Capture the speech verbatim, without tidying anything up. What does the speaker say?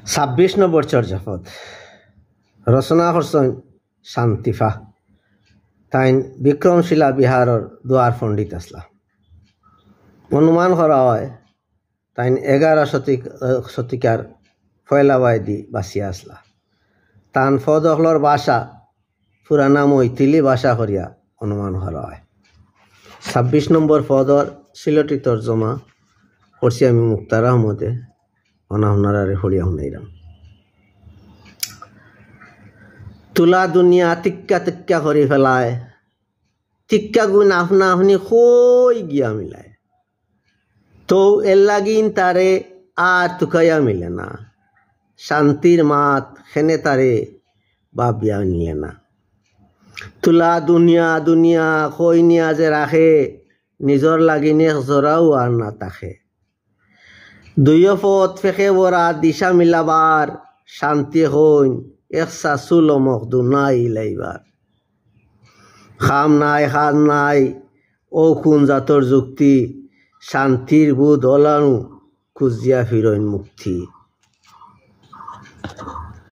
ছাব্বিশ নম্বর চর্যাপদ রচনা করছইন শান্তিফা। তাইন বিক্রমশিলা বিহারর দুয়ার পণ্ডিত আছলা। অনুমান করা অয়, তাইন এগারো শতিক-, আহ, শতিকার পয়লা বায়দি বাঁচিয়া আছলা। তান পদ অকলর ভাষা পুরানা মৈথিলি ভাষা করিয়া অনুমান করা অয়। ছাব্বিশ নম্বর পদর সিলটি তর্জমা করছি আমি মুক্তার আহমদে, অনা আপনারারে পড়িয়া শুনাইরাম। তুলা দুনিয়া তিক্কা তিক্কা করি ফেলায়, তিক্কা গুইন আপনা আপনি কই গিয়া মিলায়। তো এর লাগিন তারে আর তুকাইয়া মিলে না, শান্তির মাত খেনে তারে ভাবিয়া মিলে না। তুলা দুনিয়া দুনিয়া কই নিয়া যে রাখে, নিজর লাগিন এক জোড়াও আর না থাকে। দুইও পথ ফেকে বরা দিশা মিলাবার, শান্তি কইন এক সাসু লমক দুনাই ইলাইবার। খাম নাই, খাজ নাই, ও কোন জাতর যুক্তি, শান্তির বুধ অলানু খুঁজিয়া ফিরইন মুক্তি।